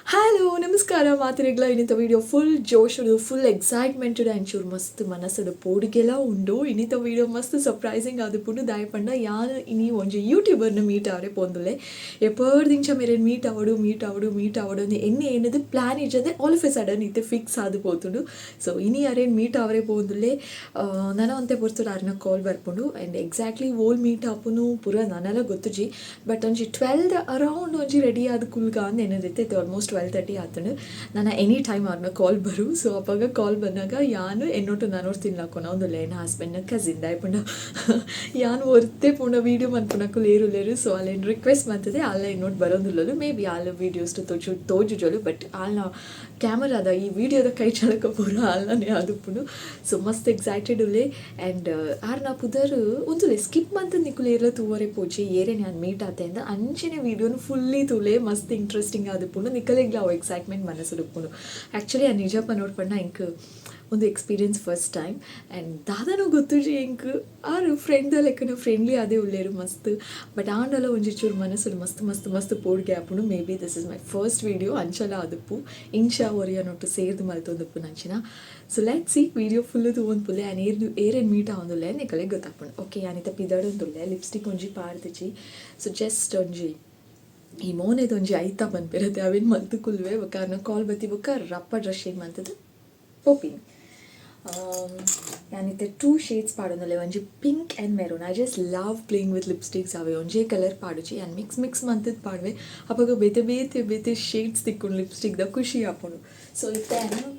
Hello ನಮಸ್ಕಾರ ಮಾತ್ರೆಗ್ಲ. ಇನ್ನಿತ ವಿಡಿಯೋ ಫುಲ್ ಜೋಶುಡು, ಫುಲ್ ಎಕ್ಸೈಟ್ಮೆಂಟೆಡ್ ಅಂಚೂರು ಮಸ್ತ್ ಮನಸ್ಸುಡು ಪೋಡಿಗೆಲ ಉಂಡು. ಇನ್ನಿತ ವಿಡಿಯೋ ಮಸ್ತ್ ಸರ್ಪ್ರೈಸಿಂಗ್ ಆದುಪ್ಪುಂಡು. ದಾಯೆ ಪಂಡ ಯಾನ್ ಇನಿ ಒಂಜಿ ಯೂಟ್ಯೂಬರ್ನ ಮೀಟ್ ಆವರೆ ಪೋಂದುಲ್ಲೆ. ಎಪರ್ದಿಂಚ ಮೇರೆನ್ ಮೀಟ್ ಆವಡು ಮೀಟ್ ಆವಡು ಮೀಟ್ ಆವಡು ಅಂದ್ ಎನ್ನಿ ಎನ್ನುದು ಪ್ಲ್ಯಾನ್ ಇಜ್ಜಂದೆ ಆಲ್ ಆಫ್ ಎ ಸಡನ್ ಇತ್ತೆ ಫಿಕ್ಸ್ ಆದ್ ಪೋತುಂಡು. ಸೊ ಇನಿ ಅರೆನ್ ಮೀಟ್ ಆವರೆ ಪೋಂದುಲ್ಲೆ. ನನ ಒಂತೆ ಪೊರ್ತುಡು ಅರೆನ ಕಾಲ್ ಬರ್ಪುಂಡು. ಆ್ಯಂಡ್ ಎಕ್ಸಾಕ್ಟ್ಲಿ ಓಲ್ ಮೀಟ್ ಆಪುನು ಪೂರ ನನಲ ಗೊತ್ತುಜಿ. ಬಟ್ ಒಂಜಿ 12 ದ ಅರೌಂಡ್ ಒಂಜಿ ರೆಡಿ ಆದ್ ಕುಲ್ಗ ಅಂದ್ ಎನ್ನದಿತ್ತೆ. ಇತ್ತೆ ಆಲ್ಮೋಸ್ಟ್ 12:30 ಆತುಂಡು. ನನ ಎನಿ ಟೈಮ್ ಆರ್ನ ಕಾಲ್ ಬರು. ಸೊ ಅಪಗ ಕಾಲ್ ಬನ್ನಗ ಯಾನ್ ಎನ್ನೊಟ್ಟು ನನೊರ್ ತಿನ್ಲಕೊನ ಉಂದುಲ್ಲೆ ಎನ್ನ ಹಸ್ಬೆಂಡ್ನ ಕಸಿನ್. ದಾಯೆ ಪಂಡ ಯಾನ್ ಒರ್ತೆ ಪೂನ ವೀಡಿಯೋ ಮನ್ಪುನಕುಲು ಏರುಲ್ಲೆರ್. ಸೊ ಅಲೆನ್ ರಿಕ್ವೆಸ್ಟ್ ಮಂತುದೆ ಆಲ್ನ ಎನ್ನೊಟ್ಟು ಬರೋಂದುಲ್ಲೊಲು. ಮೇ ಬಿ ಆಲ್ ವೀಡಿಯೋಸ್ ತೋಜು ತೋಜುಜೊಲು. ಬಟ್ ಆಲ್ನ ಕ್ಯಾಮರಾದ ಈ ವೀಡಿಯೋದ ಕೈ ಚಳಕ ಪೂರ ಆಲ್ನನೇ ಆದುಪ್ಪುಂಡು. ಸೊ ಮಸ್ತ್ ಎಕ್ಸೈಟೆಡ್ ಉಲ್ಲೆ. ಆ್ಯಂಡ್ ಆರ್ನ ಪುದರ್ ಉಂದುಲೆ ಸ್ಕಿಪ್ ಮಂತ್ ನಿಕುಲು ಏರ್ಲ ತೂವರೆ ಪೋಚಿ ಏರೆನ್ ಯಾನ್ ಮೀಟ್ ಆತೆ ಅಂದ್ ಅಂಚೆನೆ ವೀಡಿಯೋನು ಫುಲ್ಲಿ ತೂಲೆ. ಮಸ್ತ್ ಇಂಟ್ರೆಸ್ಟಿಂಗ್ ಆದುಪ್ಪುಂಡು. ನಿಕಲೆಗ್ಲ ಅವು ಎಕ್ಸೈಟ್ಮೆಂಟ್ ಮನಸ್ಸುಡು ಉಪ್ಪುಂಡು. ಆ್ಯಕ್ಚುಲಿ ಆ ನಿಜ ಪನೊಡು ಪಂಡ ಎಂಕ್ ಒಂದು ಎಕ್ಸ್ಪೀರಿಯನ್ಸ್ ಫಸ್ಟ್ ಟೈಮ್. ಆ್ಯಂಡ್ ದಾದನೋ ಗೊತ್ತುಜಿ ಎಂಕ್ ಆರ್ ಫ್ರೆಂಡ್ ದ ಲೆಕ್ಕನ ಫ್ರೆಂಡ್ಲಿ ಆದೇ ಉಲ್ಲೆರ್ ಮಸ್ತ್. ಬಟ್ ಆಂಡಲ ಒಂಜಿ ಚೂರು ಮನಸ್ಸುಡು ಮಸ್ತ್ ಮಸ್ತ್ ಮಸ್ತ್ ಪೋಡಿಗೆ ಆಪುಂಡು. Maybe this is my first video ಅಂಚಲ ಆದುಪ್ಪು. ಇಂಚ ಒರಿಯನೊಟ್ಟು ಸೇರ್ದ್ ಮಲ್ತೊಂದುಪ್ಪುನಂಚಿನ. So let see video full ತೂವೊಂದು ಆ್ಯಂಡ್ ಏರ್ ಏರೆನ್ ಮೀಟ್ ಆವೊಂದುಲ್ಲೆ ನಿಕಲೆಗ್ ಗೊತ್ತಾಪುಂಡು. ಓಕೆ ಯಾನ್ ಇತ್ತೆ ಪಿದಡೊಂದುಲ್ಲೆ. ಲಿಪ್ಸ್ಟಿಕ್ ಒಂಜಿ ಪಾಡ್ದಿಜಿ. ಸೊ ಜಸ್ಟ್ ಒಂಜಿ ಈ ಮೋನೆದ ಒಂಜಿ ಐತ ಪನ್ಪೆರ್ ಅವೆನ್ ಮಲ್ತ್ ಕುಲ್ಲುವೆ. ಬೊಕ್ಕ ಅರ್ನ ಕಾಲ್ ಬತ್ತಿ ಬೊಕ್ಕ ರಪ್ಪ ಡ್ರೆಸ್ ಚೇಂಜ್ ಮಲ್ತುದು ಪೋಪಿನಿ. ಯಾನ್ ಇತ್ತೆ ಟೂ ಶೇಡ್ಸ್ ಪಾಡೊಂದುಲ್ಲೆ. ಒಂಜಿ pink and maroon. I just love playing with lipsticks. ಅವೆ ಒಂಜೇ ಕಲರ್ ಪಾಡುಜಿ ಯಾನ್ ಮಿಕ್ಸ್ ಮಿಕ್ಸ್ ಮಂತುದು ಪಾಡುವೆ. ಅಪಗ ಬೇತೆ ಬೇತೆ ಬೇತೆ ಶೇಡ್ಸ್ ತಿಕ್ಕುಂಡು ಲಿಪ್ಸ್ಟಿಕ್ ದ ಖುಷಿ ಆಪುಂಡು. ಸೊ ಇತ್ತೆ ಯಾನ್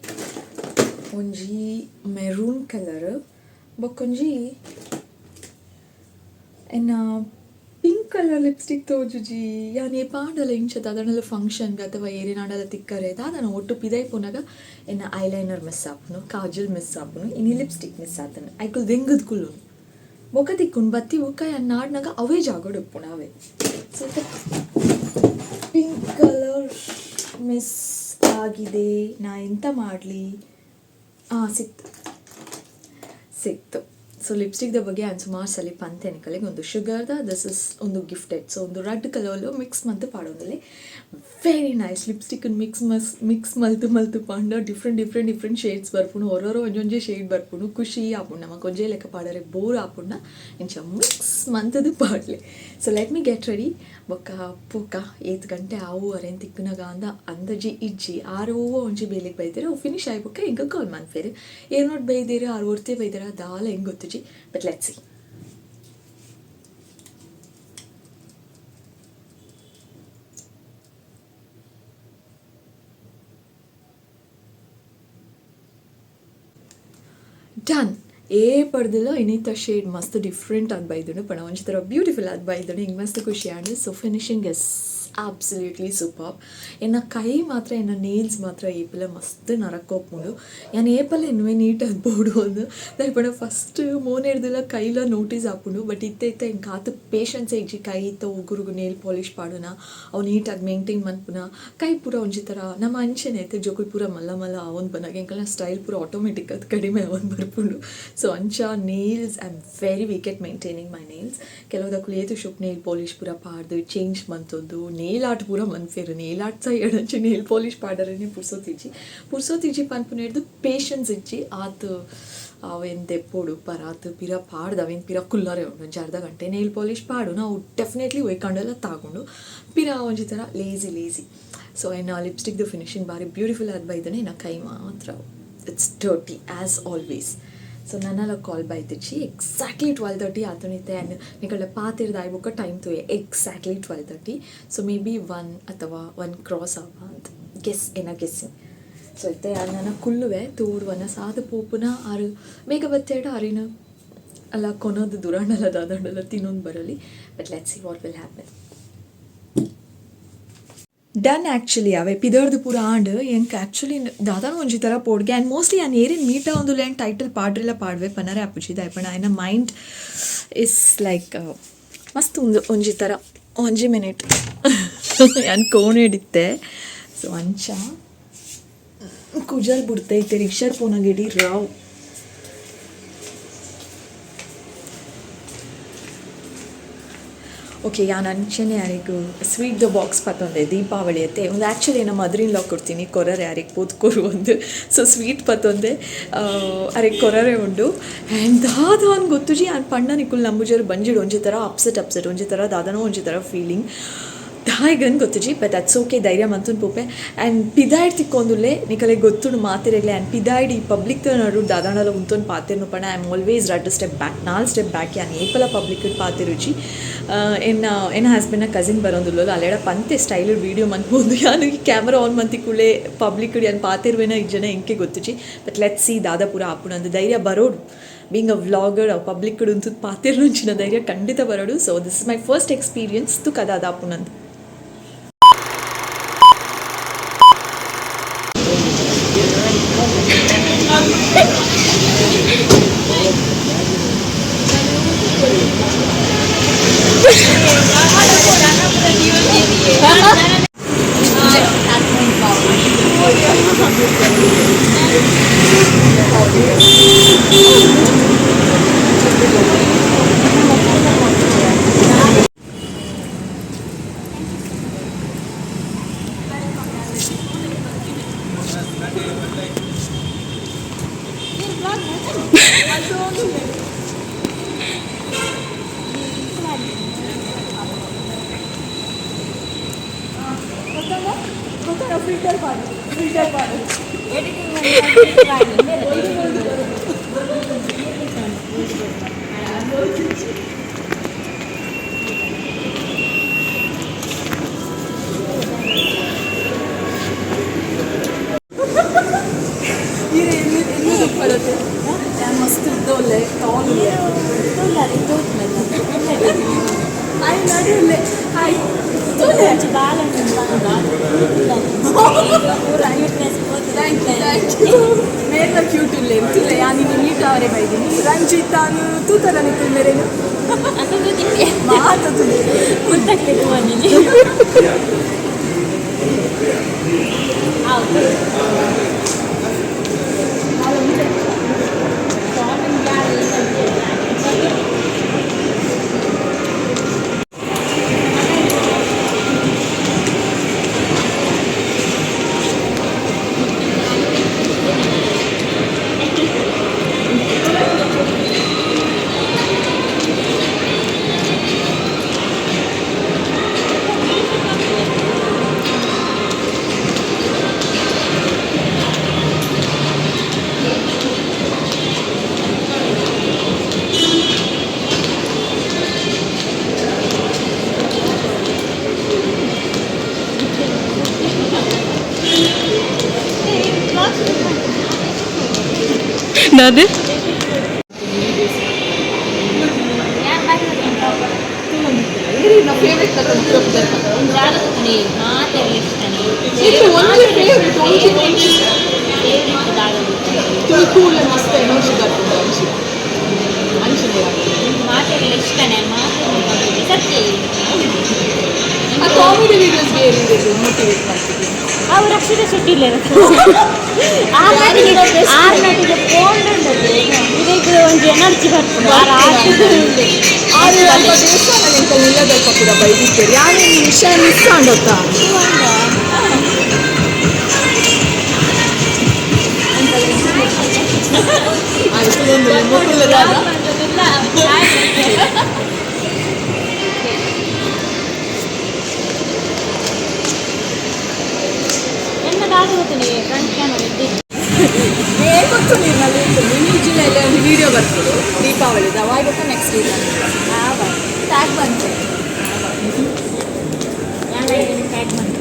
ಒಂಜಿ ಮೆರೂನ್ ಕಲರ್ ಬೊಕ್ಕೊಂಜಿ ಎನ್ನ ಪಿಂಕ್ ಕಲರ್ ಲಿಪ್ಸ್ಟಿಕ್ ತೋಜುಜಿ. ಯಾನ್ ಏಪಾಂಡಲ ಇಂಚ ದಾದಾಂಡಲ ಫಂಕ್ಷನ್ಗ್ ಅಥವಾ ಏರೆನಾಂಡಲ ತಿಕ್ಕರೆ ದಾದನ ಒಟ್ಟು ಪಿದಯಿ ಪೋನಗ ಎನ್ನ ಐಲೈನರ್ ಮಿಸ್ ಆಪುಂಡು, ಕಾಜಲ್ ಮಿಸ್ ಆಪುಂಡು, ಇನಿ ಲಿಪ್ಸ್ಟಿಕ್ ಮಿಸ್ ಆತುಂಡು. ಐಕುಲು ದೆಂಗುದ್ ಕುಲ್ಲುನು. ಬೊಕ ತಿಕ್ಕುಂಡು ಬತ್ತಿ ಬೊಕ್ಕ ಯಾನ್ ನಾಡ್ನಗ ಅವೇ ಜಾಗೊಡು ಉಪ್ಪುಂಡು ಅವೇ. ಸೊ ಇತ್ತೆ ಪಿಂಕ್ ಕಲರ್ ಮಿಸ್ ಆಗಿದೆ, ನಾ ಎಂತ ಮಾಡಲಿ? ಸಿಕ್ತು ಸಿಕ್ತು. ಸೊ ಲಿಪ್ಸ್ಟಿಕ್ದ ಬಗ್ಗೆ ಯಾನ್ ಸುಮಾರು ಸಲ ಪಂತೆ ನಿಕಲೆಗ್. ಒಂದು ಶುಗರ್ದ this is ಒಂದು ಗಿಫ್ಟೆಡ್. ಸೊ ಒಂದು ರೆಡ್ ಕಲರ್ ಮಿಕ್ಸ್ ಮಂತ್ ಪಾಡೊಂದುಲ್ಲೆ. ವೆರಿ ನೈಸ್ ಲಿಪ್ಸ್ಟಿಕ್ ಮಿಕ್ಸ್ ಮಸ್ ಮಿಕ್ಸ್ ಮಲ್ತ್ ಮಲ್ತ್ ಪಾಂಡ ಡಿಫ್ರೆಂಟ್ ಡಿಫ್ರೆಂಟ್ ಡಿಫ್ರೆಂಟ್ ಶೇಡ್ಸ್ ಬರ್ಪುಂಡು. ಒರೊರ ಒಂಜೊಂಜೆ ಶೇಡ್ ಬರ್ಪುಂಡು. ಖುಷಿ ಆಪುಂಡು. ನಮಕ್ ಒಂಜೇ ಲೆಕ್ಕ ಪಾಡರೆ ಬೋರ್ ಆಪುಂಡ ಇಂಚ mix ಮಂತುದು ಪಾಡ್ಲೆ. So let me get ready. ಬೊಕ್ಕ ಪೋಕ ಏತ್ ಗಂಟೆ ಆವು ಅರೆನ್ ತಿಕ್ಕುನಗ ಅಂದ ಅಂದಾಜಿ ಇಜ್ಜಿ. ಆರ್ ಒವ್ವ ಒಂಜಿ ಬೇಲೆಗ್ ಬೈದೆರ್ ಅವು ಫಿನಿಶ್ ಆಯಿ ಬೊಕ್ಕ ಎಂಕ್ ಕಾಲ್ ಮನ್ಪೆರ್. ಏರ್ನೋಟ್ ಬೈದೆರ್ ಆರ್ ಒರ್ತೆ ಬೈದೆರಾ ದಾಲ ಎಂಕ್ ಗೊತ್ತುಜಿ. But let's see. Done. ಏ ಪಡ್ದಿಲ್ಲ ಇನ್ನಿತ ಶೇಡ್ ಮಸ್ತ್ ಡಿಫ್ರೆಂಟ್ ಆದ್ ಬೈದುಂಡು. ಪಂಡ ಒಂಜಿ ಥರ ಬ್ಯೂಟಿಫುಲ್ ಆದ್ ಬೈದುಂಡು. ಎಂಕ್ ಮಸ್ತ್ ಖುಷಿ ಆಂಡ್. So finishing is absolutely super. ಎನ್ನ ಕೈ ಮಾತ್ರ ಎನ್ನ ನೇಲ್ಸ್ ಮಾತ್ರ ಏಪಲ ಮಸ್ತ್ ನರಕ ಉಪ್ಪುಂಡು. ಯಾನ್ ಏಪಲ ಎನ್ನುವೆ ನೀಟ್ ಆದ್ ಬೋಡು ಅಂದ್. ದಾಯೆ ಪಂಡ ಫಸ್ಟ್ ಮೋನೆಡ್ದುಲ ಕೈಲ ನೋಟೀಸ್ ಆಪುಂಡು. ಬಟ್ ಇತ್ತೆ ಇತ್ತೆ ಎಂಕ್ ಆತ್ ಪೇಷನ್ಸ್ ಇಜ್ಜಿ ಕೈತ ಉಗುರುಗು ನೇಲ್ ಪಾಲಿಶ್ ಪಾಡುನ ಅವು ನೀಟಾದ್ ಮೇಂಟೈನ್ ಮನ್ಪುನ ಕೈ ಪೂರ ಒಂಜಿ ಥರ ನಮ ಅಂಚೆನೆ ಇತ್ತೆ ಜೋಕುಲು ಪೂರ ಮಲ್ಲ ಮಲ್ಲ ಆವೊಂದು ಬನ್ನಗ ಎಂಕಲ್ನ ಸ್ಟೈಲ್ ಪೂರ ಆಟೋಮೆಟಿಕ್ ಆದ್ ಕಡಿಮೆ ಆವೊಂದು ಬರ್ಪುಂಡು. ಸೊ ಅಂಚ nails I am very weak at maintaining my nails. ಕೆಲವುದಕುಲು ಏತ್ ಶೋಕ್ ನೇಲ್ ಪಾಲಿಶ್ ಪೂರ ಪಾಡ್ದ್ ಚೇಂಜ್ ಮಂತೊಂದು ನೇಲ್ ಆರ್ಟ್ ಪೂರ ಮನ್ಪೆರ್. ನೇಲ್ ಆರ್ಟ್ ಸಹ ಎಡಂಚಿ ನೇಲ್ ಪಾಲಿಶ್ ಪಾಡರೆನೆ ಪುರ್ಸೊತ್ತಿಜ್ಜಿ. ಪುರ್ಸೊತ್ತಿಜ್ಜಿ ಪನ್ಪುನೆಡ್ದ್ ಪೇಷನ್ಸ್ ಇಜ್ಜಿ ಆತ್ ಅವೆನ್ ದೆಪ್ಪೊಡು ಪರಾತ್ ಪಿರ ಪಾಡ್ದ್ ಅವೆನ್ ಪಿರ ಕುಲ್ಲರೆ ಉಂಡು ಒಂಜಿ ಅರ್ಧ ಗಂಟೆ ನೇಲ್ ಪಾಲಿಶ್ ಪಾಡುನ ಅವು ಡೆಫಿನೆಟ್ಲಿ ಒಯ್ಕಂಡಲ ತಾಗುಂಡು ಪಿರ ಒಂಜಿ ಥರ ಲೇಜಿ ಲೇಜಿ. ಸೊ ಎನ್ನ ಲಿಪ್ಸ್ಟಿಕ್ದ ಫಿನಿಶಿಂಗ್ ಬಾರಿ ಬ್ಯೂಟಿಫುಲ್ ಆದ್ ಬೈದ್ಂಡ್. ಎನ್ನ ಕೈ ಮಾತ್ರ it's dirty as always. So ನನಲ ಕಾಲ್ ಬೈದಿಜ್ಜಿ. ಎಕ್ಸಾಕ್ಟ್ಲಿ 12:30 ಆತುಂಡು ಇತ್ತೆ ಆ್ಯಂಡ್ ನಿಕಲ್ಡ ಪಾತೆರ್ದ್ ಆಯಿ ಬೊಕ್ಕ ಟೈಮ್ ತೂಯೆ ಎಕ್ಸಾಕ್ಟ್ಲಿ 12:30. ಸೊ ಮೇ ಬಿ 1 ಅಥವಾ 1 ಕ್ರಾಸ್ ಆವ ಅಂದ್ ಗೆಸ್ ಎನ್ನ ಗೆಸ್ಸಿಂಗ್. ಸೊ ಇತ್ತೆ ಯಾನ್ ನನ ಕುಲ್ಲುವೆ ತೂಡು ವನಸ್ ಆದ್ ಪೋಪುನ ಆರ್ ಬೇಗ ಬತ್ತೆರ್ಡ ಅರೆನ್ ಅಲ್ಲ ಕೊನೊದು ದುರಾಂಡಲ ದಾದಾಂಡಲ ತಿನೊಂದು ಬರೊಲಿ. But let's see what will happen. Done actually ಅವೆ ಪಿದರ್ದು ಪೂರ ಆಂಡ್. ಎಂಕ್ ಆ್ಯಕ್ಚುಲಿ ದಾದಾನ ಒಂಜಿ ಥರ ಪೋಡ್ಗೆ ಆ್ಯಂಡ್ ಮೋಸ್ಟ್ಲಿ ಯಾನ್ ಏರೆನ್ ಮೀಟ್ ಆವೊಂದುಲ್ಲೆ ಆ್ಯಂಡ್ ಟೈಟಲ್ ಪಾಡ್ರೆಲ ಪಾಡ್ವೆ ಪನರೆ ಆಪುಜಿ. ದಾಯೆ ಪಂಡ ಆಯನ ಮೈಂಡ್ is like ಮಸ್ತ್ ಉಂದು ಒಂಜಿ ಥರ ಒಂಜಿ ಮಿನಿಟ್ ಯಾನ್ ಕೋಣೆಡಿತ್ತೆ. ಸೊ ಅಂಚ ಕುಜಲ್ ಬುಡ್ತೈತೆ ರಿಕ್ಷಾಡ್ ಪೋನಗ ಇಡೀ ರಾವ್. ಓಕೆ ಯಾನ್ ಅಂಚನೆ ಯಾರಿಗೂ ಸ್ವೀಟ್ the box ಪತ್ತೊಂದೆ ದೀಪಾವಳಿ ಅತ್ತೆ ಒಂದು ಆ್ಯಕ್ಚುಲಿ ನಮ್ಮ ಮದರ್ ಲಾ ಕೊಡ್ತೀನಿ ಕೊರರೆ ಯಾರಿಗೆ ಪೋದು ಕೊರು ಒಂದು. ಸೊ ಸ್ವೀಟ್ ಪತ್ತೊಂದೆ ಅರೆಗೆ ಕೊರರೆ ಉಂಡು. ಆ್ಯಂಡ್ ದಾದ ಅನ್ ಗೊತ್ತುಜಿ ಆ್ಯಂಡ್ ಪಂಡ ನಿಕುಲ್ ನಂಬುಜರು ಬಂಜಿಡ್ ಒಂಜಿ ಥರ ಅಪ್ಸೆಟ್ ಅಪ್ಸೆಟ್ ಒಂಜಿ ಥರ ದಾದನೋ ಒಂಜಿ ಥರ ಫೀಲಿಂಗ್ ದಾಯಿಗನ್ ಗೊತ್ತುಜಿ. ಬಟ್ that's okay, ಧೈರ್ಯ ಮಂತುನ್ ಪೋಪೆ. ಆ್ಯಂಡ್ ಪಿದಾಯ್ಡ್ ತಿಕ್ಕೊಂದುಲ್ಲೆ ನಿಕಲೆ ಗೊತ್ತುಂಡು ಮಾತೆರೆಗ್ಲೆ. ಆ್ಯಂಡ್ ಪಿದಾಯ್ಡ್ ಈ ಪಬ್ಲಿಕ್ ನಡು ದಾದಾಂಡಲ ಉಂತೊಂದು ಪಾತೆರ್ನು ಪಂಡ I am always ರಡ್ಡ್ ಸ್ಟೆಪ್ ಬ್ಯಾಕ್ 4 ಸ್ಟೆಪ್ ಬ್ಯಾಕ್. ಯಾನ್ ಏಪಲ ಪಬ್ಲಿಕ್ ಪಾತೆರುಜಿ. ಎನ್ನ ಎನ್ನ ಹಸ್ಬೆಂಡ್ನ ಕಸಿನ್ ಬರೋಂದುಲ್ಲೋ ಅಲ್ಲೆಡ ಪಂತೆ ಸ್ಟೈಲ್ ವೀಡಿಯೋ ಮನ್ಪೊಂದು ಯಾನ್ ಈ ಕ್ಯಾಮ್ರಾ ಆನ್ ಮಂತಿ ಕೂಡಲೇ ಪಬ್ಲಿಕ್ ಯಾನ್ ಪಾತೆರುವೆನ ಇಜ್ಜನ ಎಂಕೆ ಗೊತ್ತುಜಿ. ಬಟ್ let see ದಾದ ಪೂರ ಆಪುಂಡು ಧೈರ್ಯ ಬರೋಡು. ಬೀಂಗ್ ಅ ವ್ಲಾಗರ್ ಪಬ್ಲಿಕ್ ಉಂತುದು ಪಾತೆರುಂಚಿನ ಧೈರ್ಯ ಖಂಡಿತ ಬರೋಡು. So this is my first experience ತುಕ ದಾದ ಆಪುನಂದು. ಮಸ್ತ್ ಇದ್ದೋಲ್ಲೆ ಟಾಲ್ ಆಯ್ ನಡುಲ್ಲೆ ಹಾಯ್. Thank you. ಮೇರ್ನ ಕ್ಯೂಟ್ ಉಲ್ಲೆ ತುಲೆ ಯಾನ್ ಇನಿ ಮೀಟ್ ಅವರೆ ಬೈದಿನಿ ರಂಜಿತಾನು ತೂತರ ನಿಕುಲ್ ಮೇರೇನು ಮಾತ ತುಲೆ. ದಾದೆ ಮಸ್ತ್ ಎನರ್ಜಿ ಬರ್ಪುಂಡು ಅಂಚಿ ಅಂಚಿನ. ಆ ಕಾಮಿಡಿ ವೀಡಿಯೋಸ್ ಬೇರೆ ಮೋಟಿವೇಟ್ ಮಾಡ್ತೀವಿ. ಅವು ರಕ್ಷಿತ ಶೆಟ್ಟಿ ಇಲ್ಲ ಆರ್ನಾಟಿಗೆ ಪೋಂಡುಂಡದು ಇದಕ್ಕೆ ಒಂಜಿ ಎನರ್ಜಿ ಬರ್ಪುಂಡು ಆರ್ ಆರು ಅಲ್ಪ ದೇವಸ್ಥಾನ ಎಂತ ನಿಲ್ಲದಲ್ಪ ಕೂಡ ಬೈದಿತ್ತೇವೆ ಯಾರು ವಿಷಯ ಮಿಸ್ ಆಂಡೊತ್ತಾ. ಎನ್ನ ದಾದ ಗೊತ್ತುನಿ ಫ್ರಂಟ್ ಕ್ಯಾಮರಾ ಇದ್ದಿ. ಗೊತ್ತು ನೀರ್ನಲ್ಲಿ ಮಿನಿ ಜಿಲ್ಲೆಯಲ್ಲಿ ಒಂದು ವಿಡಿಯೋ ಬರ್ತದೆ ದೀಪಾವಳಿದ ಅವಾಗ ನೆಕ್ಸ್ಟ್ ಇಯರ್ ಟ್ಯಾಗ್ ಬಂತು. ಟ್ಯಾಗ್ ಬಂತು.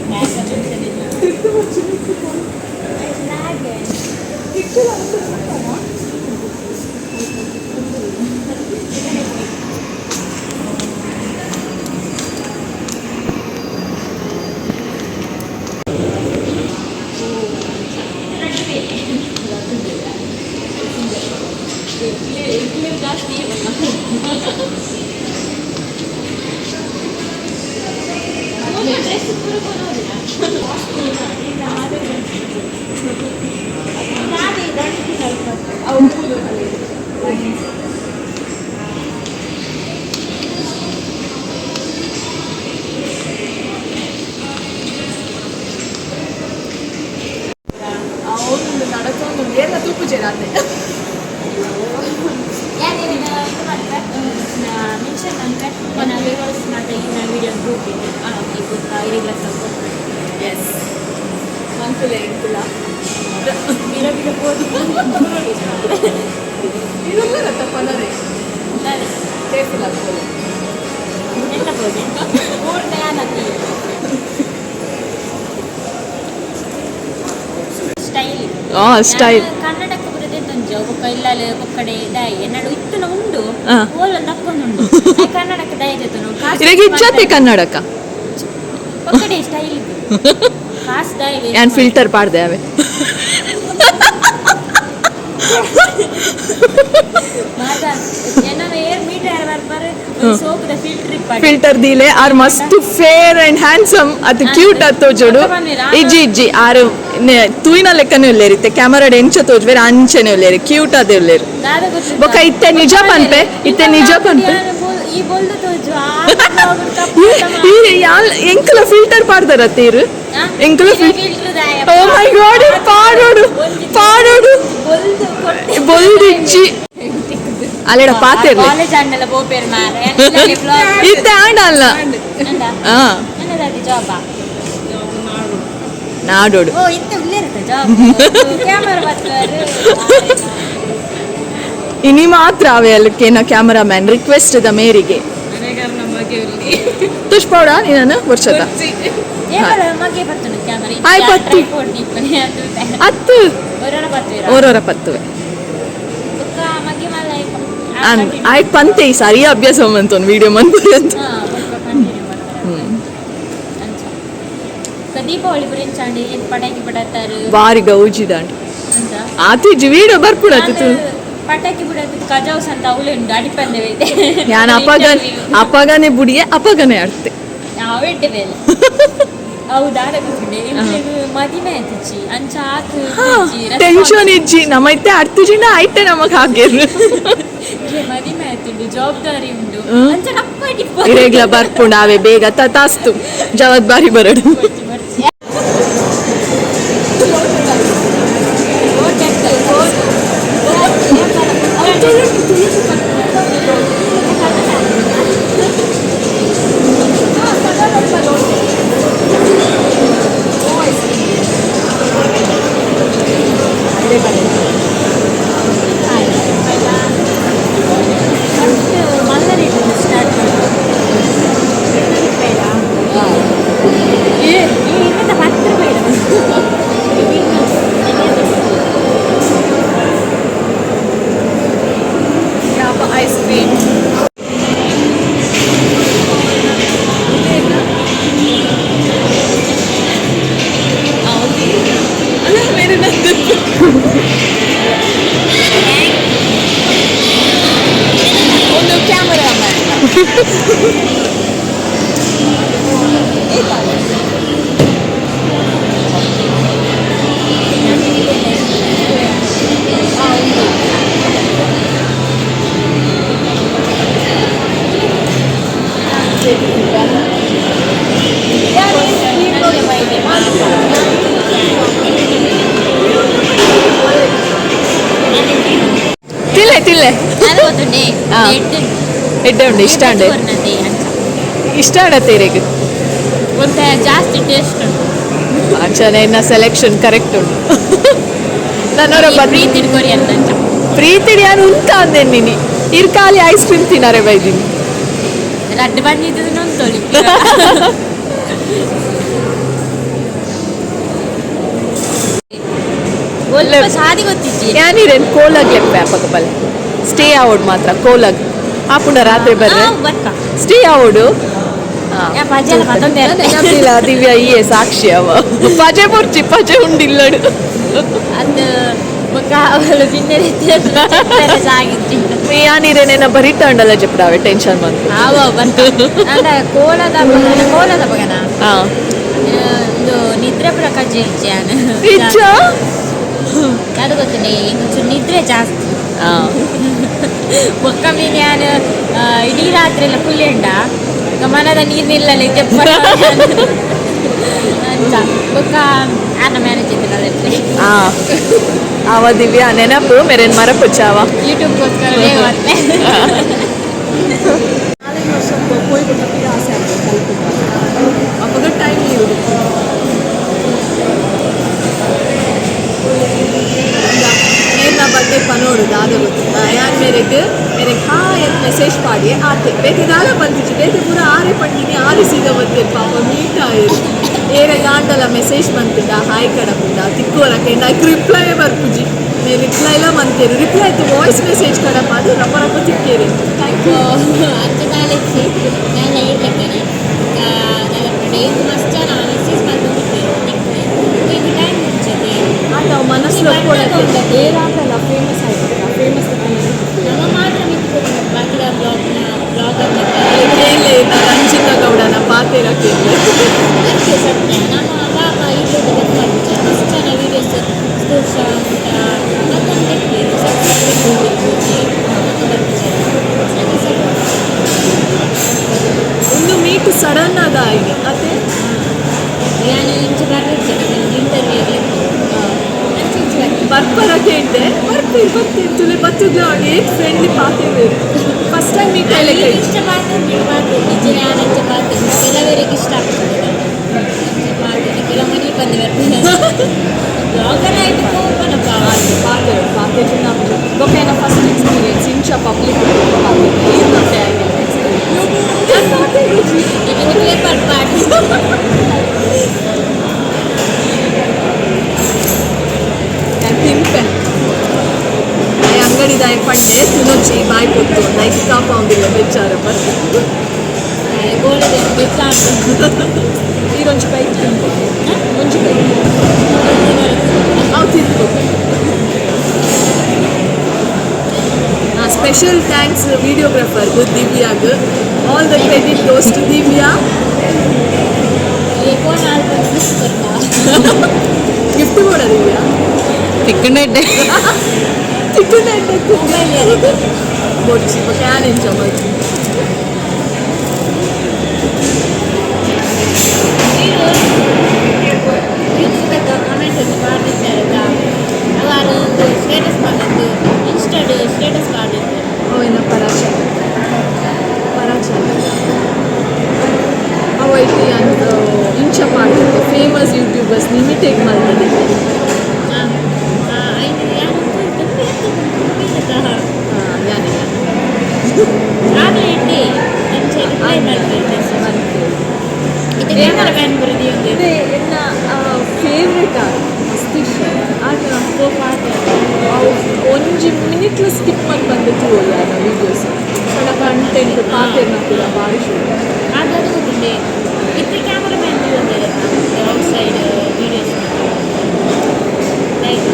ಸಪೋರ್ಟ್. ಎಸ್, ಮನ್ಕುಲೆ ಎಂಕುಲ. ಬಿರ ಬಿರ ಪೋದು. ಇದೆಲ್ಲ ತಪ್ಪಲ್ಲದೆ ಕೇರ್ಫುಲ್ ಆಗ್ತದೆ. ಎಂತ ಪೋದೆ ಊರ್ನ ಯಾನತ್ತಿ ಸ್ಟೈಲ್. ಸ್ಟೈಲ್. ಕನ್ನಡಕ್ಕೆ ಬರೋದೇ ತೊಂಜೆ ಬೊಕ್ಕ ಇಲ್ಲಲೆ ಬೊಕ್ಕಡೆ ದಾಯಿ ಎನ್ನಡು ಇತ್ತುನ ಉಂಡು. ಓಲ ದಕ್ಕೊಂದುಂಡು ಕನ್ನಡಕ್ಕೆ ದಾಯಿ ಜೊತೆ. ಇರೆಗ್ ಇಜ್ಜತೆ ಕನ್ನಡಕ. ಬೊಕ್ಕಡೆ ಸ್ಟೈಲ್ ಕಾಸು ದಾಯಿ. ಯಾನ್ ಫಿಲ್ಟರ್ ಪಾಡ್ದೆ ಅವೆ. ಮಾತ ಎನ್ನನ ಏರ್ ಮೀಟರ್ ಬರ್ಬಾರ ಸೋಪುದ ಫಿಲ್ಟರ್ ಇಪ್ಪಾಡಿ. ಫಿಲ್ಟರ್ ದೀಲೆ ಆರ್ ಮಸ್ತ್ ಫೇರ್ ಅಂಡ್ ಹ್ಯಾಂಡ್ಸಮ್ ಅದು ಕ್ಯೂಟ್ ಅತ್ ತೋಜೋಡು. ಇಜ್ಜಿ ಇಜ್ಜಿ, ಆರು ತೂಯಿನ ಲೆಕ್ಕನೆ ಉಲ್ಲೇರಿ, ಕ್ಯಾಮರಾಡ್ ಎಂಚ ತೋಜ್ಬೇರೆ ಅಂಚನೆ ಉಲ್ಲೇರಿ, ಕ್ಯೂಟ್ ಅದೇ ಉಲ್ಲೇರು. ದಾದ ಗೊತ್ತು. ಬೊಕ್ಕ ಇತ್ತೆ ನಿಜ ಪನ್ಪೆ, ಇತ್ತೆ ನಿಜ ಪನ್ಪೆ. ಈ ಬೊಲ್ದು ತೋಜು. ಯಾಲ್ ಎಂಕಲ ಫಿಲ್ಟರ್ ಪಾಡ್ದಾರ ತೀರು ಎಂಕಲ. ಫಿಲ್ಟರ್. ಓ ಮೈ ಗಾಡ್, ಪಾಡೋಡು ಪಾಡೋಡು. ಬೊಲ್ದು ಕೊಟ್ಟೆ. ಬೊಲ್ದು ಇಜ್ಜಿ ಅಲ್ಲೆಡ ಪಾತೆರ್ಲೆ. ಕಾಲೇಜ್ ಆಂಡಲ ಪೋಪೇರ್ ಮಾರೆ. ಇತ್ತೆ ಆಂಡ ಅಲ್ಲ. ಜಾಬ್. ನಾಡೋಡು. ಓ, ಇತ್ತೆ ಉಲ್ಲೇರುತ್ತೆ ಜಾಬ್ ಕ್ಯಾಮರಾ ಬರ್ತಾರೆ. ಇನಿ ಮಾತ್ರ ಅವೇ ಅಲ್ಲಕ್ಕೇನ ಕ್ಯಾಮರಾಮ್ಯಾನ್ ರಿಕ್ವೆಸ್ಟ್ the ಮೇರಿಗೆ ತುಷ್ಪೌಡ ನೀನು ವರ್ಷದ. ಏಕಲ ಮಗೆ ಬರ್ತುಂಡು ಕ್ಯಾಮರಾ. ಆಯ್ ಪತ್ತು. ಅತ್ತು. ಒರೊರ ಪತ್ತುವೆರಾ? ಓರೋರ ಪತ್ತುವೆ. ಬೊಕ್ಕ ಮಗೆ ಮಲ್ಲ. ಅನ್ ಆಯ್ತು ಪಂತೆ ಈ ಸಾರಿ ಅಭ್ಯಾಸ ಮಂತೊಂದು ವಿಡಿಯೋ ಮಂತು ಅಂತ. ಹಾ, ಬೊಕ್ಕ ಕಂಟಿನ್ಯೂ ಮಾಡ್ತಾರೆ ಅಂಚ. ಬೊಕ್ಕ ದೀಪಾವಳಿ ಪುರಿಂಚಾಂಡಿ ಏನ್ ಪಟಾಕಿ ಬಿಡತ್ತಾರು? ಬಾರಿ ಗೌಜಿದಾಂಡ್. ಅಂತ. ಆತಿಜಿ ವಿಡಿಯೋ ಬರ್ಪುಡತ್ತು. ಪಟಾಕಿ ಬಿಡೋದು ಕಜಾವ್ಸ್ ಅಂತ ಅವಳು ಉಂಡು ಅಡಿಪಂದೆ. ನಾನು ಅಪಗ ಅಪಗನೆ ಬುಡಿಯೆ ಅಪಗನೆ ಆಡ್ತೆ. ಅವೆಡ್ಡೆ ಬೇಲೆ ಹೌದಾ ಗೊತ್ತುಂಡೆ ಮದಿಮೆ ಆಯ್ತಿಚ್ಚಿ ಅಂಚ ಆತು. ಟೆನ್ಷನ್ ಇಜ್ಜಿ ನಮ್ಮೈತೆ ಅರ್ತಿಜಿನ ಆಯ್ತೆ ನಮಗ್ ಹಾಗೇರು. ಮದಿಮೆ ಆಯ್ತುಂಡು, ಜವಾಬ್ದಾರಿ ಉಂಡು. ಅಂಚ ರಪ್ಪ. ಇರೇಗ್ಲ ಬರ್ಪುಂಡ ಅವೇ ಬೇಗ ತಾಸ್ತು ಜವಾಬ್ದಾರಿ ಬಾರಿ ಬರಡು. ಸ್ಟಾರ್ಟ್. 10 ರೂಪಾಯಿ. Ice cream. ಒಂದು ಕ್ಯಾಮರಾಮ್ಯಾನ್. ತಿಲ್ಲೆ ತಿಲ್ಲೆ. ಎಡ್ಡೆ ಉಂಡು, ಇಷ್ಟ ಉಂಡು, ಇಷ್ಟ ಆಡತ್ತೆ ಇರೆಗ್. ಒಂತೆ ಜಾಸ್ತಿ ಟೇಸ್ಟ್ ಉಂಟು. ಅಂಚನೆ ಇನ್ನ ಸೆಲೆಕ್ಷನ್ ಕರೆಕ್ಟ್ ಉಂಟು ನನ್ನವರ. ಪ್ರೀತಿ ಕೊರಿ ಅಂತ ಅಂಚ. ಪ್ರೀತಿಡಿ ಯಾರು ಉಂಟ ಅಂದೆ ನೀನಿ ಇರ್ ಖಾಲಿ ಐಸ್ ಕ್ರೀಮ್ ತಿನ್ನಾರೆ ಬೈದಿನಿ. ರಡ್ಡು ಬಂದಿದ್ದು ಉಂಟೊಲಿ. ಒಲ್ಪ ಸಾದಿ ಗೊತ್ತಿಜ್ಜಿ. ಯಾನಿರೇನ್ ಕೋಲಾಗ್ ಲೆಪ್ಪೆ ಅಪ್ಪಗ ಬಲ್ಲೆ ಸ್ಟೇ ಆವೋಡ್ ಮಾತ್ರ ಕೋಲಾಗ್ ಆಪುಂಡ ರಾತ್ರಿ ಬರ್ರೆ. ಬರ್ಕ. ಸ್ಟೇ ಆವೋಡು. ಯಾ, ಪಜೆಲ ಪತ್ತೊಂದೆ. ನೆನಪಿಲ್ಲ ದಿವ್ಯಾ ಈಯೆ ಸಾಕ್ಷಿ ಅವ ಪಜೆ ಪೊರ್ಚಿ ಪಜೆ ಉಂಡಿಲ್ಲಡು. ಅದು ಬೊಕ್ಕ ಅವಳು ಬಿನ್ನೆ ಸಾಗಿಜ್ಜಿ. ಯಾನಿರೇನೇನ ಬರಿತಾಂಡಲ್ಲ ಜೆಪ್ಪಡಾವೆ ಟೆನ್ಷನ್ ಬಂತು. ಆವ ಬಂತು ಅಂಡ ಕೋಲದ ಕೋಲದ ಬಗನ. ಒಂದು ನಿದ್ರೆ ಪೂರ ಕಜ್ಜೆ ಇಜ್ಜಿ ಯಾನ್. ಇಜ್ಜ. ಅದು ಗೊತ್ತುಂಡೆ ಇಂಚು ನಿದ್ರೆ ಜಾಸ್ತಿ. ಬೊಕ್ಕ ಮೀನ್ ಯಾನ್ ಇಡೀ ರಾತ್ರಿ ಎಲ್ಲ ಕುಲ್ಯಂಡ ಮನದ ನೀರು ನಿಲ್ಲಲೆ ಜಪ್ಪ ಅಂಚ ಬೊಕ್ಕ ಆನ ಮ್ಯಾನೇಜ್ ಇತ್ತಿನಲ್ಲ. ಆವ ದಿವ್ಯಾ ನೆನಪು ಮೆರೆನ್ ಮರಪುಚಾವ. ಯೂಟ್ಯೂಬ್ಗೋಸ್ಕರ ಬೇಗ ಮತ್ತೆ. 4-5 ವರ್ಷ ಕೋಯಿ ಕೊಟ್ಟ ಆಸೆ ಆಗ್ತದೆ ಕಲ್ಪುಂಡ. ಪನೋಡು ದಾದ ಗೊತ್ತಿಲ್ಲ ಯಾನ್ ಮೇರೆಗ್ ಮೇರೆಗ್ ಹಾಯ್ ಅಂತ ಮೆಸೇಜ್ ಪಾಡಿ ಆತೆ ಬೇತೆ ದಾಲ ಬಂದಿಚ್ಚು ಬೇತೆ ಪೂರ ಆರೆ ಪಂಡಿನಿ ಆರೆ ಸೀದಾ ಬತ್ತೇರು ಪಾಪ ಮೀಟ್ ಆಯೆರ್ ಏರೆ ಗಾಂಡಲ ಮೆಸೇಜ್ ಬಂತಿದ್ದ ಹಾಯ್ ಕಡಪುಂಡ ತಿಕ್ಕೋರ ಕೆಂಡ ಐಕ್ ರಿಪ್ಲೈ ಬರ್ಪುಜಿ ಮೇ ರಿಪ್ಲೈಲ ಮಂತೇರು ರಿಪ್ಲೈ ಆಯ್ತು ವಾಯ್ಸ್ ಮೆಸೇಜ್ ಕಡಪ ಅದು ರಪ್ಪ ರಪ್ಪ ತಿಕ್ಕೇರಿ. Thank you. ಅಂಚ ದಾಲೆಚ್ಚಿ ನಾನು ಇರ್ಲೆಕ್ಕನೆ ದಾದ ಪಂಡ ಎಂಕ್ ಮಸ್ತ್ ಜನ ಮೆಸೇಜ್ ಮಲ್ತೊಂದಿಪ್ಪೆರ್ ನಿಕ್ಲೆ ಎಂಕ್ ಟೈಮ್ ಇಜ್ಜತೆ. ಆಂಡ ಅವು ಮನಸ್ಸು ಒಪ್ಕೊಳತ್ತೆ ಏರಾಂಡಲ ಫೇಮಸ್ ಆಯ್ತು ಫೇಮಸ್. ನಮ್ಮ ಮಾತ್ರ ಮಿತ್ ಬಾಕಿದ ಬ್ಲಾಗ್ನ ಬ್ಲಾಗರ್. ಕೇಳಲೆ ರಂಜಿತಾ ಗೌಡನ ಪಾತೆರ ಕೇಳಲೆ. ಅದಕ್ಕೆ ಸತ್ಯ ನಮ್ಮ ಪಾಪ ಇಲ್ಲದ ಗೊತ್ತಾಗ್ತದೆ ಮಸ್ತ್ ಜನ ವೀಡಿಯೋಸ್ ಸ್ಕೂಲ್ ಶಾಂತ ಮತ್ತೊಂದು ಒಂದು ಮೀಟ್ ಸಡನ್ ಆದ ಆಯ್ತು ಅತ್ತೆ. ನಾನು ಇಂಚೆ ಬರ್ತಿದ್ದೆ ಇಂಟರ್ವ್ಯೂ ಅಂಚೆ ಇಂಚೆ ಬರ್ತೀನಿ. ಬರ್ಪರ ಕೇಂಡೆ ಬರ್ತೀರಿ ಬರ್ತೀರಿ ತುಲೆ ಬತ್ತುದ್ಲ ಏಟ್ ಫ್ರೆಂಡ್ಲಿ ಪಾತೆರ್ ಫಸ್ಟ್ ಟೈಮ್ ಮೀಟ್ ಆಯ್ಲೆಕ್ಕ. ಇಷ್ಟ ಪಾತ್ರೆ ಪಾತ್ರೆ ನಿಜ ನಾನು ಅಂಚೆ ಪಾತ್ರೆ ಕೆಲವರಿಗೆ ಇಷ್ಟ ಆಗ್ತದೆ ಅಂಚೆ ಪಾತ್ರೆ ಕೆಲವು ಮನೆ ಬಂದು ಬರ್ತೀನಿ ಬ್ಲಾಗರ್ ಆಯ್ತು ಕೋಪನಪ್ಪ. ಪಾತೆರ್ ಪಾತೆರ್ ಬೊಕ್ಕ ಫಸ್ಟ್ ಎಕ್ಸ್ಪೀರಿಯನ್ಸ್ ಇಂಚ ಪಬ್ಲಿಕ್ ಪಾತೆರ್ ಎಕ್ಸ್ಪೀರಿಯನ್ಸ್. ನನಗೆ ಪೇಪರ್ ಪಾರ್ಟಿ. ನಾನು ತಿನ್ಪೆ ಅಂಗಡಿದಾಯ ಪಂಡೆ ತಿನ್ನೊಚ್ಚಿ ಬಾಯ್ ಕೊತ್ತು ನೈಟ್ ಕಾಪಾಂಬಿಲ್ಲ ಬೆಚ್ಚಾರ. ಗೋಳದ ಬೆಚ್ಚ. ಈರೊಂಜಿ ಕೈ ತಿನ್ಬೋದು ಒಂಜಿ ಕೈ ಅವು ತಿಂದು. ಸ್ಪೆಷಲ್ thanks videographer ದಿವ್ಯಾಗ್. All the credit goes to Divya. Phone album ಬರ್ತಾ. ಗಿಫ್ಟ್ ಕೂಡ ದಿವ್ಯಾ. ತಿಕ್ಕಂಡೆ. ತಿಕ್ಕುಂಡ. ಮೊಬೈಲ್ ಬೊಚ್ಚಿ can enjoy ಮಲ್ತು. ನೀವು ಯೂಟ್ಯೂಬ್ ಕಮೆಂಟ್ ಒಂದು ಮಾಡಿರ್ತಾರಲ್ಲ ಅವರು ಒಂದು ಸ್ಟೇಟಸ್ ಮಾಡಿದ್ದು ಇನ್ಸ್ಟಾಡ್ ಸ್ಟೇಟಸ್ ಮಾಡಿದ್ದು. ಅವೇನ ಪರಾಚ ಪರಾಚ ಅವ ಐತಿ ಅಂತ ಇಂಚ ಮಾಡಿದ್ದು ಫೇಮಸ್ ಯೂಟ್ಯೂಬರ್ಸ್ ಇಮಿಟೇಟ್ ಮಾಡ್ತದೆ. ಐದು ಯಾರು ಯಾನೆ. ಆಗಲೇ ಇಡ್ಡಿ ಅಂಚೆ ರಿಪ್ಲೈ ಮಾಡ್ಬೇಕು ಇದು ಕ್ಯಾಮರಾ ಮ್ಯಾನ್ ಬರೋದು ಒಂದು. ಇದೆ ಎನ್ನ ಫೇವ್ರೆಟ್ ಆರ್ ಮಸ್ತ್ ಇಷ್ಟ ಆಗ ಅವು ಒಂಜಿ ಮಿನಿಟ್ಲ ಸ್ಕಿಪ್ ಮಾಡಿ ಬಂದು ತೂವೊಲಿ ಆನ ವೀಡಿಯೋಸ್ ಪಂಡ ಕಂಟೆಂಟ್ ಪಾತೆರ್ನ ಪೂರ ಭಾರಿ ಶೋಕು. ಅದು ಗೊತ್ತಿದೆ ಇತ್ತೆ cameraman outside videos like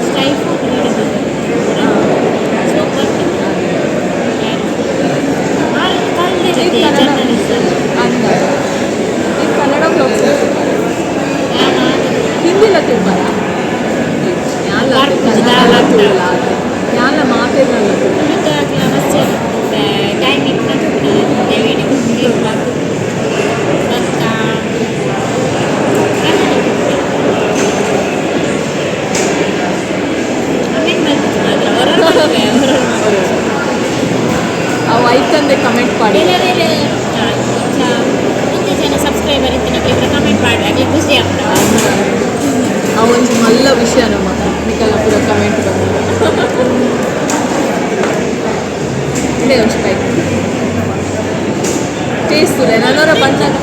ಸ್ಟೈಫ್ ವೀಡಿಯೋಸ್ ಸೂಪರ್ ಜರ್ನಲಿಸ್ಟ್. ಅಂದ ಈ ಕನ್ನಡ ಬ್ಲಾಗ್ಸ್ ಹಿಂದಿಲ ತೂಪರ ಯಾಲ ತೂಲ ಯಾಲ ಮಾತೆರ್ನಲ್ಲ ತೂಲ. ಟೈಮಿಂಗ್ ವೀಡಿಯೋ ಬೊಕ್ಕ ಕನ್ನಡ ಕಮೆಂಟ್ ಮಲ್ಪುಜಿ ಮಾತ್ರ ಹೊರಗೆ ಹೊರಗೆ. ಅವು ಐತಂದೆ ಕಮೆಂಟ್ ಮಾಡಿ. ಬೇರೆ ಬೇರೆ ಒಂದೇ ಜನ ಸಬ್ಸ್ಕ್ರೈಬರ್ ಇತ್ತಿನ ಕಮೆಂಟ್ ಮಾಡಿ ಅದೇ ಖುಷಿ ಆಗ್ತದೆ. ಆ ಒಂಜಿ ಮಲ್ಲ ವಿಷಯ ನಮ್ಮ ನಿಕಲ್ನ ಪೂರ ಕಮೆಂಟ್ ಬಂದ ಇದೇ ಒಂಜಿ ಬೈಕ್ ಟೇಸ್ಟ್ ತುಲೆ ನನೊರ ಬಂದಾಗ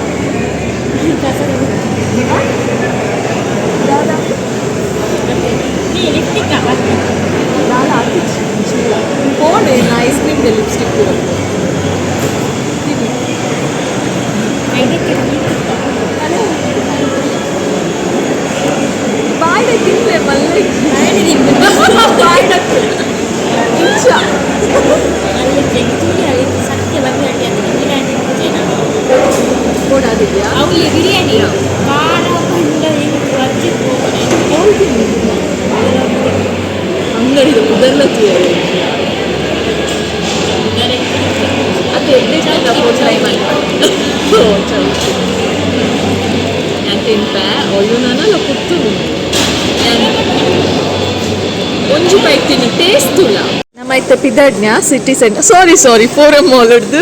ನೀ ಲಿಪ್ಟಿಕ್ ದಾದ ಆತಿಚ್ಚಿ ಫೋನ್ ಐಸ್ ಕ್ರೀಮ್ ಲಿಪ್ಸ್ಟಿಕ್ ಪೂರ ತಿನ್ನಿ. ಐದಕ್ಕೆ. ಬಾಯ್ಡೆ ತಿನ್ಲೆ ಮಲ್ಲ ಬಾಯ್ಡೆ ಇಂಚ. ಅಲ್ಲಿ ಚೂರಿ ಅಲ್ಲಿ ಸತ್ಯ ಬಂದು ಅಡ್ಡಿ ಬಿರಿಯಾನಿ ಪೂಜೆ ಕೊಡಾದಿದ್ಯಾ. ಅವಳಿ ಬಿರಿಯಾನಿ ಖಾರ ಪಂಡ ಅಜ್ಜಿ ಹೋಗೋಣ. ಅಂಗಡಿದ ಪುದರ್ಲ ತೂಯರೆ ಅದು ಎಡ್ಡೆ ಫೋರ್ ಟ್ರೈ ಮಾಡಿ ಚೌಕಿ ನಾನು ತಿನ್ಪೆ ಒಳ್ಳು ನಾನು ಪುತ್ತು ಒಂಜಿ ಬೈಕ್ ತಿನ್ನಿ ಟೇಸ್ಟ್ ತುಲ ನಮ್ಮ ಇತ್ತೆ ಪಿದಡ್ನ್ಯ city centre sorry sorry Forum mall ಹಿಡ್ದು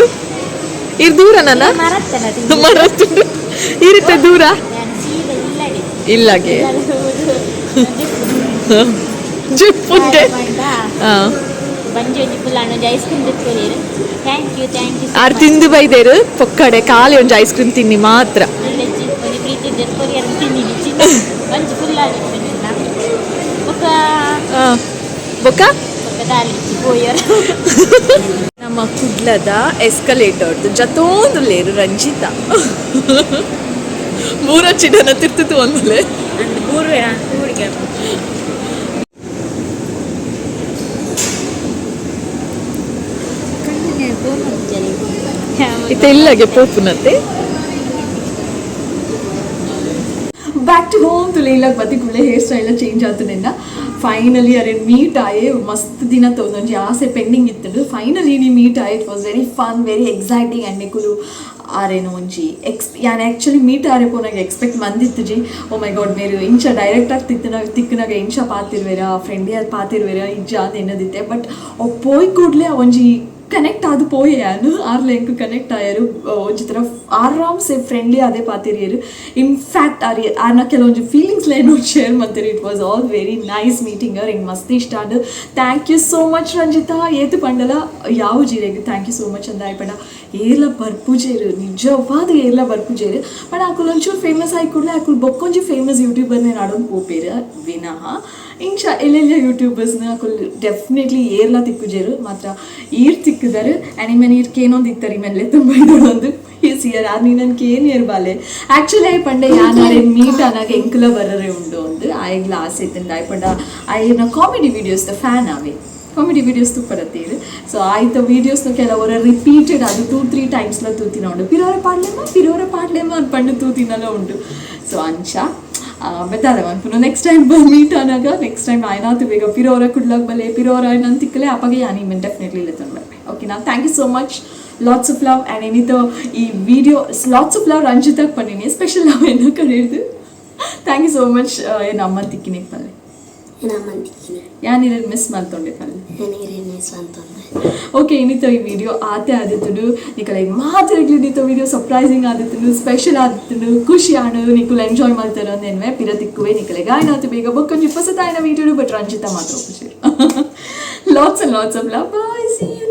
ಇರ್ ದೂರ ನನ್ನ ಮರತ್ತಲ್ಲ. ಮರತ್ತುಂಡು ಇರುತ್ತೆ ದೂರ. ನಾನು ಸೀದಾ ಇಲ್ಲಡೆ. ಇಲ್ಲಾಗೆ ಜಿಪ್ಪುಂಡೆ. ಬಂಜಿ ಒಂಜಿ ಫುಲ್ ಆಂಡ್ ಒಂಜಿ ಐಸ್ ಕ್ರೀಮ್ ತಿಕ್ಕೊರಿಯರು. Thank you, thank you. ಆರ್ ತಿಂದು ಬೈದೇರು ಪೊಕ್ಕಡೆ ಖಾಲಿ ಒಂಜಿ ಐಸ್ ಕ್ರೀಮ್ ತಿನ್ನಿ ಮಾತ್ರ. ಒಂಜಿ ಪ್ರೀತಿ ಕೊರಿಯರ್ ತಿಂದಿನಿ, ಒಂಜಿ ಫುಲ್ ಆಗಿತ್ತು ಬೊಕ್ಕ. ಬೊಕ್ಕ? ಬೊಕ್ಕ ದಾಲಿ ಪೋಯರ್. ನಮ್ಮ ಕುಡ್ಲದ ಎಸ್ಕಲೇಟರ್ ಜತೋಂದು ಲೇರು ರಂಜಿತಾ ಮೂರ ಚಿಡನ ತಿರ್ತಿತ್ತು ಒಂದಲೆ. ಮೂರು ಹುಡುಗ. ಇತ್ತೆ ಇಲ್ಲಗೆ ಪೋಪುನತ್ತೆ ಬ್ಯಾಕ್ ಟು ಹೋಮ್. ತುಲೆ ಇಲ್ಲಾಗ ಬತ್ತಿ ಕುಳ್ಳೆ ಹೇರ್ ಸ್ಟೈಲ್ ಚೇಂಜ್ ಆತನೆಲ್ಲ. ಫೈನಲಿ ಅರೆ ಮೀಟ್ ಆಯೆ. ಮಸ್ತ್ ದಿನ ಒಂಜಿ ಆಸೆ ಪೆಂಡಿಂಗ್ ಇತ್ತು, ಫೈನಲಿ ನೀ ಮೀಟ್ ಆಯೆ. It was very fun, very exciting. And ನಿಕುಲು ಆರೇನು ಒಂಜಿ ಎಕ್ಸ್ ಯಾನ್ ಆ್ಯಕ್ಚುಲಿ ಮೀಟ್ ಆರೆ ಪೋನಾಗ ಎಕ್ಸ್ಪೆಕ್ಟ್ ಮಂದಿತ್ತುಜಿ. ಓ ಮೈ ಗಾಡ್, ಮೇರು ಇಂಚ ಡೈರೆಕ್ಟ್ ಆಗಿ ತಿಕ್ಕನಾಗ ತಿಕ್ಕನಾಗ ಇಂಚ ಪಾತಿರ್ವೇರ, ಫ್ರೆಂಡ್ಲಿ ಅದು ಪಾತಿರ್ವೇರ ಇಜ್ಜ ಅಂತ ಎನ್ನದಿತ್ತೆ. ಬಟ್ ಅವು ಪೋಯ್ ಕೂಡಲೇ ಒಂಜಿ ಕನೆಕ್ಟ್ ಆದ್ ಪೋಯೆ ಯಾನು. ಆರ್ಲ ಎಂಕ್ ಕನೆಕ್ಟ್ ಆಯರು, ಒಂಜಿ ಥರ ಆರಾಮ್ಸೆ ಫ್ರೆಂಡ್ಲಿ ಅದೇ ಪಾತಿರಿಯರು. ಇನ್ಫ್ಯಾಕ್ಟ್ ಆರ್ ಆರ್ನ ಕೆಲವೊಂಜಿ ಫೀಲಿಂಗ್ಸ್ ಏನು ಶೇರ್ ಮಾಡ್ತೀರಿ. It was all very nice meeting. ಅವ್ರು ಎಂಕ್ ಮಸ್ತ್ ಇಷ್ಟ ಆಂಡ್. Thank you so much Ranjita. ಏತು ಪಂಡಲ ಯಾವ ಜೀರೆಗ್ thank you so much ಅಂದ ಪಂಡ ಏರ್ಲ ಬರ್ಪುಜೇರು, ನಿಜವಾದ ಏರ್ಲ ಬರ್ಪುಜೇರು. ಬಟ್ ಆಕುಲು ಒಂಚೂರು ಫೇಮಸ್ ಆಗಿ ಕೂಡಲೇ ಆಕುಲು ಬೊಕ್ಕೊಂಜಿ ಫೇಮಸ್ ಯೂಟ್ಯೂಬರ್ನೇ ನಾಡೊಂದು ಪೋಪೇರು ವಿನಃ ಇಂಚ ಎಲ್ಲೆಲ್ಲ ಯೂಟ್ಯೂಬರ್ಸ್ನ ಅಕುಲು ಡೆಫಿನೆಟ್ಲಿ ಏರ್ಲ ತಿಕ್ಕುಜೇರು. ಮಾತ್ರ ಈರ್ ತಿಕ್ಕಿದಾರೆ. ಆ್ಯಂಡ್ ಇಮೆನ್ ಈರ್ ಕೇನೊಂದು ಇತ್ತಾರೆ ಇಮೆನ್ಲೆ ತುಂಬ ಇದೊಂದು ಇಯರ್ ಆರ್ ನೀ ನನ್ಗೆ ಏನು ಇಯರ್ ಬಾಲೆ. ಆ್ಯಕ್ಚುಲಿ ಆಯ್ ಪಂಡೆ ಯಾನಾರೆ ಮೀಟ್ ಆನಾಗ ಎಂಕುಲ ಬರರೆ ಉಂಡು ಒಂದು ಆಯ್ಗ್ಲ ಆಸೆ ಇತ್ತಂಡ. ಆಯ್ ಪಂಡ ಆಯ್ನ ಕಾಮಿಡಿ ವೀಡಿಯೋಸ್ the fan ಆವೆ, ಕಾಮಿಡಿ ವೀಡಿಯೋಸ್ ತುಪ್ಪರತ್ತೀರು. ಸೊ ಆಯ್ತ ವೀಡಿಯೋಸ್ನ ಕೆಲವರ ರಿಪೀಟೆಡ್ ಅದು ಟೂ ತ್ರೀ ಟೈಮ್ಸ್ಲ ತೂತಿನ ಉಂಡು. ಪಿರೋರ ಪಾಡ್ಲೇಮ, ಪಿರೋರ ಪಾಡ್ಲೇಮ ಅಂತ ಪಂಡು ತೂತಿನಲ್ಲ ಉಂಡು. ಸೊ ಅಂಚ ಬೆತ್ತಾದ ಮನ್ಪುನು. ನೆಕ್ಸ್ಟ್ ಟೈಮ್ ಮೀಟ್ ಆನಾಗ, ನೆಕ್ಸ್ಟ್ ಟೈಮ್ ಆಯ್ನಾತು ಬೇಗ ಪಿರೋರ ಕುಡ್ಲಾಗ ಬಲೆ, ಪಿರೋರ ನನ್ ತಿಕ್ಕಲೆ ಅಪ್ಪಗೆ ಯಾನ್ ಇಮೆನ್ ಡೆಫಿನೆಟ್ಲಿ ಲೆತ್ತೊಂದು ಬರ್ಪೆ, ಓಕೆನಾ? Thank you so much, lots of love. And ಏನಿತ್ತು ಈ ವಿಡಿಯೋ ಲಾಟ್ಸ್ ಆಫ್ ಲವ್ ರಂಜಿತಾಗ್ ಪನ್ನಿನಿ, ಸ್ಪೆಷಲ್ ಲವ್ ಏನೋ ಕಡೆಯಿಡ್ದು. Thank you so much. ಏನು ಅಮ್ಮ ತಿಕ್ಕಿನಿ ಪಲ್ಲೆ? ಯಾನ್ ಇರೇನು ಮಿಸ್ ಮಲ್ತೊಂಡೆ ಪಲ್ಲೆ? ಓಕೆ, ಏನಿತ್ತು ಈ ವಿಡಿಯೋ ಆತೆ ಆದಿತ್ತುಡು. ನಿಕಲೆ ಮಾತಿರಗ್ಲಿ ನಿತ ವಿಡಿಯೋ ಸರ್ಪ್ರೈಸಿಂಗ್ ಆದಿತ್ತುಡು, ಸ್ಪೆಷಲ್ ಆದಿತ್ತುಡು, ಖುಷಿ ಆಡು, ನಿಕುಲು ಎಂಜಾಯ್ ಮಾಡ್ತಾರ ಅಂದೇನ್ವೆ. ಪಿರ ತಿಕ್ಕುವೆ ನಿಕಲೆ ಗಾಯನಾತು ಬೇಗ ಬೊಕ್ಕೊಂಜಿ ಹೊಸತಾಯಿನ ವಿಡಿಯೋ. ಬಟ್ ರಂಜಿತಾ ಮಾತ್ರ ಖುಷಿ. Lots and lots of love. Bye, see you.